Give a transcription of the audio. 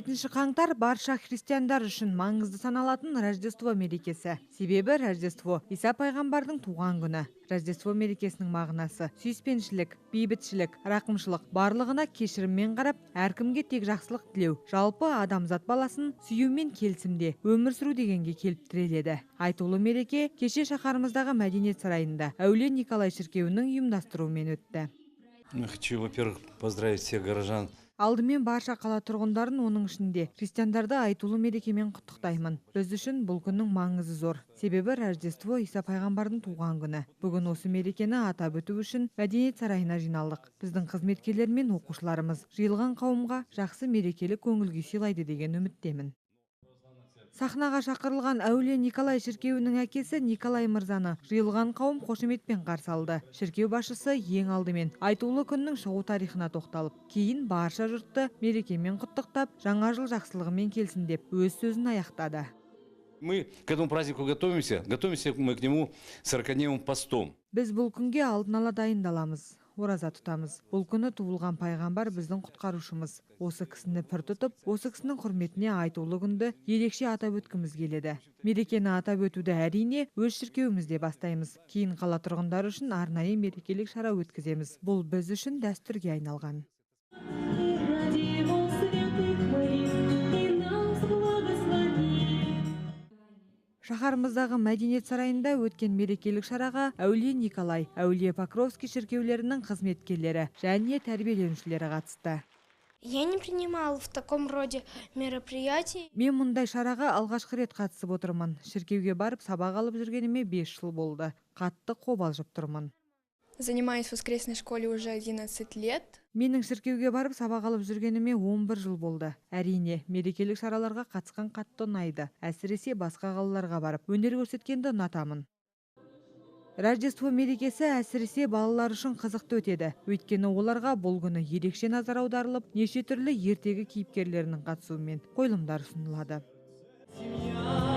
27 қаңтар – барша христиандар үшін маңызды саналатын Рождество мерекесі. Себебі Рождество – Иса пайғамбардың туған күні. Рождество мерекесінің мағынасы – сүйіспеншілік, бейбітшілік, рақымшылық, барлығына кешіріммен қарап, әркімге тек жақсылық тілеу, жалпы адамзат баласын сүю мен келісімде өмір сүру дегенге келіп тіреледі. Айтулы мереке кеше шаһарымыздағы мәдениет сарайында Әулие Николай шіркеуінің ұйымдастыруымен өтті. Хочу, во-первых, поздравить всех горожан. Алдымен барша қала тұрғындарын, оның ішінде христиандарды айтулы мерекемен құттықтаймын. Біз үшін бұл күннің маңызы зор. Себебі Рождество – Иса пайғамбардың туған күні. Бүгін осы мерекені атап өту үшін мәдениет сарайына жиналдық. Біздің қызметкерлер мен оқушыларымыз жиылған қауымға жақсы мерекелік көңіл күй сыйлайды деген үміттемін. Сахнаға шақырылған Әулие Николай шіркеуінің әкесі Николай мырзаны жиылған қауым қошеметпен қарсы алды. Шіркеу басшысы ең алдымен айтулы күннің шығу тарихына тоқталып, кейін барша жұртты мерекемен құттықтап, жаңа жыл жақсылығымен келсін деп өз сөзін аяқтады. Мы к этому празднику готовимся. Готовимся мы к нему 40-дневным постом. Біз бұл күнге алдын ала дайындаламыз, ораза тұтамыз. Бұл күні туылған пайғамбар – біздің құтқарушымыз. Осы кісіні пір тұтып, осы кісінің құрметіне айтулы күнді ерекше атап өткіміз келеді. Мерекені атап өтуді, әрине, өз шіркеуімізде бастаймыз. Кейін қала тұрғындары үшін арнайы мерекелік шара өткіземіз. Бұл біз үшін дәстүрге айналған. И ради его святых молитв и нас благослови. Шаһарымыздағы мәдениет сарайында өткен мерекелік шараға Әулие Николай, Әулие Покровский шіркеулерінің қызметкерлері және тәрбиеленушілері қатысты. Я не принимала в таком роде мероприятий. Мен мұндай шараға алғашқы рет қатысып отырмын. Шіркеуге барып сабақ алып жүргеніме 5 жыл болды. Қатты қобалжып тұрмын. Занимаюсь в воскресной школе уже 11 лет. Менің шіркеуге барып сабақ алып жүргеніме 11 жыл болды. Әрине, мерекелік шараларға қатысқан қатты ұнайды. Әсіресе басқа қалаларға барып өнер көрсеткенді ұнатамын. Рождество мерекесі әсіресе балалар үшін қызықты өтеді. Өйткені оларға бұл күні ерекше назар аударылып, неше түрлі ертегі кейіпкерлерінің қатысуымен қойылымдар ұсынылады. Семья.